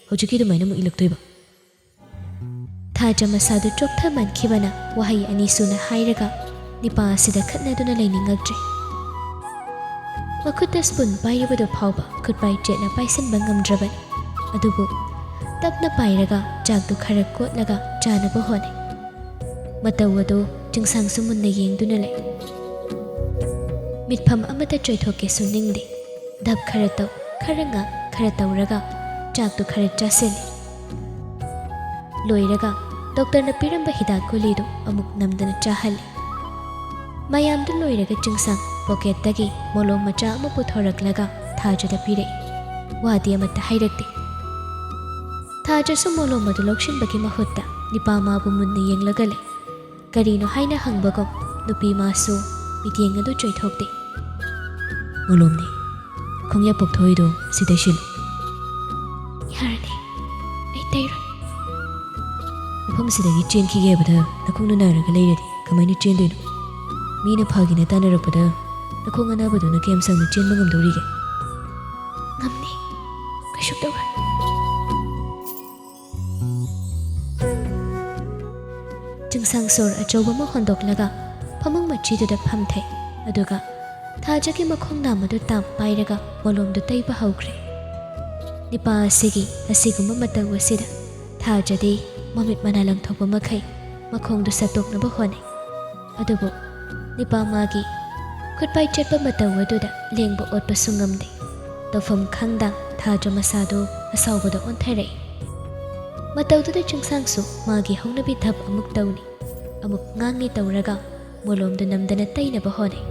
ꯍꯧꯖꯤꯛꯀꯤ ꯑꯗꯨꯃꯥꯏꯅ ꯑꯃꯨꯛ ꯏꯜꯂꯛꯇꯣꯏꯕ꯫" ꯊꯥꯖ ꯃꯁꯥꯗꯨ ꯆꯣꯛꯊꯃꯟꯈꯤꯕꯅ ꯋꯥꯍꯩ ꯑꯅꯤ ꯁꯨꯅ ꯍꯥꯏꯔꯒ ꯅꯤꯄꯥ ꯑꯁꯤꯗ ꯈꯠꯅꯗꯨꯅ ꯂꯩꯅꯤꯡꯉꯛꯇ꯭ꯔꯦ꯫ ꯃꯈꯨꯠꯇ spoon ꯄꯥꯏꯔꯤꯕꯗꯨ ꯐꯥꯎꯕ ꯈꯨꯠꯄꯥꯏ ꯆꯦꯠꯅ ꯄꯥꯏꯁꯤꯟꯕ ꯉꯝꯗ꯭ꯔꯕꯅꯤ꯫ ꯑꯗꯨꯕꯨ ꯇꯞꯅ ꯄꯥꯏꯔꯒ ꯆꯥꯛꯇꯨ ꯈꯔ ꯀꯣꯠꯂꯒ ꯆꯥꯅꯕ ꯍꯣꯠꯅꯩ꯫ ꯃꯇꯧ ꯑꯗꯨ ꯆꯤꯡꯁꯥꯡꯁꯨ ꯃꯨꯟꯅ ꯌꯦꯡꯗꯨꯅ ꯂꯩ꯫ ꯃꯤꯠꯐꯝ ꯑꯃꯠꯇ ꯆꯣꯏꯊꯣꯛꯀꯦꯁꯨ ꯅꯤꯡꯗꯦ꯫ ꯙꯞ ꯈꯔ ꯇꯧ, ꯈꯔ ꯉꯥꯡ, ꯈꯔ ꯇꯧꯔꯒ ꯆꯥꯛꯇꯨ ꯈꯔ ꯆꯥꯁꯤꯜꯂꯤ꯫ ꯂꯣꯏꯔꯒ doctorꯅ ꯄꯤꯔꯝꯕ ꯍꯤꯗꯥꯛ ꯒꯨꯂꯤꯗꯨ ꯑꯃꯨꯛ ꯅꯝꯗꯅ ꯆꯥꯍꯜꯂꯤ꯫ ꯃꯌꯥꯝꯗꯨ ꯂꯣꯏꯔꯒ ꯆꯤꯡꯁꯥꯡ pocketꯇꯒꯤ ꯃꯣꯂꯣꯝ ꯃꯆꯥ ꯑꯃ ꯄꯨꯊꯣꯔꯛꯂꯒ ꯊꯥꯖꯗ ꯄꯤꯔꯛꯏ꯫ ꯋꯥꯗꯤ ꯑꯃꯠꯇ ꯍꯥꯏꯔꯛꯇꯦ꯫ ꯊꯥꯖꯁꯨ ꯃꯣꯂꯣꯝ ꯑꯗꯨ ꯂꯧꯁꯤꯟꯕꯒꯤ ꯃꯍꯨꯠꯇ ꯅꯤꯄꯥ ꯃꯥꯕꯨ ꯃꯨꯟꯅ ꯌꯦꯡꯂꯒ ꯂꯩ꯫ ꯀꯔꯤꯅꯣ ꯍꯥꯏꯅ ꯍꯪꯕꯒꯨꯝ ꯅꯨꯄꯤ ꯃꯥꯁꯨ ꯃꯤꯠꯌꯦꯡ ꯑꯗꯨ ꯆꯣꯏꯊꯣꯛꯇꯦ꯫ "ꯃꯣꯂꯣꯝꯅꯤ, ꯈꯣꯡꯌꯥ ꯄꯣꯛꯊꯣꯛꯏꯗꯣ ꯁꯤꯗ ꯁꯤꯜꯂꯨ꯫" "ꯌꯥꯔꯅꯤ, ꯑꯩ ꯇꯩꯔꯣꯏ꯫" "ꯃꯐꯝꯁꯤꯗꯒꯤ ꯆꯦꯟꯈꯤꯒꯦ ꯍꯥꯏꯕꯗ ꯅꯈꯣꯡꯗꯣ ꯅꯥꯔꯒ ꯂꯩꯔꯗꯤ ꯀꯃꯥꯏꯅ ꯆꯦꯟꯗꯣꯏꯅꯣ? ꯃꯤꯅ ꯐꯒꯦꯅ ꯇꯥꯟꯅꯔꯛꯄꯗ ꯅꯈꯣꯡ ꯑꯅꯥꯕꯗꯨꯅ ꯀꯌꯥꯝ ꯁꯥꯡꯅ ꯆꯦꯟꯕ ꯉꯝꯗꯧꯔꯤꯒꯦ?" "ꯉꯝꯅꯤ, ꯀꯩꯁꯨ ꯇꯧꯔꯣꯏ꯫" ꯁꯪꯁꯣꯔ ꯑꯆꯧꯕ ꯑꯃ ꯍꯣꯟꯗꯣꯛꯂꯒ ꯐꯃꯨꯡ ꯃꯆꯤꯗꯨꯗ ꯐꯝꯊꯩ꯫ ꯑꯗꯨꯒ ꯊꯥꯖꯒꯤ ꯃꯈꯣꯡ ꯅꯥꯝꯃꯗꯨ ꯇꯥꯞ ꯄꯥꯏꯔꯒ ꯃꯣꯂꯣꯝꯗꯨ ꯇꯩꯕ ꯍꯧꯈ꯭ꯔꯦ꯫ ꯅꯤꯄꯥ ꯑꯁꯤꯒꯤ ꯑꯁꯤꯒꯨꯝꯕ ꯃꯇꯧ ꯑꯁꯤꯗ ꯊꯥꯖꯗꯤ ꯃꯃꯤꯠ ꯃꯅꯥ ꯂꯪꯊꯣꯛꯄ ꯃꯈꯩ ꯃꯈꯣꯡꯗꯨ ꯁꯠꯇꯣꯛꯅꯕ ꯍꯣꯠꯅꯩ꯫ ꯑꯗꯨꯕꯨ ꯅꯤꯄꯥ ꯃꯥꯒꯤ ꯈꯨꯠꯄꯥꯏ ꯆꯠꯄ ꯃꯇꯧ ꯑꯗꯨꯗ ꯂꯦꯡꯕ ꯑꯣꯠꯄꯁꯨ ꯉꯝꯗꯦ꯫ ꯇꯧꯐꯝ ꯈꯪꯗ ꯊꯥꯖ ꯃꯁꯥꯗꯨ ꯑꯁꯥꯎꯕꯗ ꯑꯣꯟꯊꯔꯛꯏ꯫ ꯃꯇꯧꯗꯨꯗ ꯆꯤꯡꯁꯥꯡꯁꯨ ꯃꯥꯒꯤ ꯍꯧꯅꯕꯤ ꯙꯞ ꯑꯃꯨꯛ ꯇꯧꯅꯤ, ꯑꯃꯨꯛ ꯉꯥꯡꯅꯤ ꯇꯧꯔꯒ ꯃꯣꯂꯣꯝꯗꯨ ꯅꯝꯗꯅ ꯇꯩꯅꯕ ꯍꯣꯠꯅꯩ꯫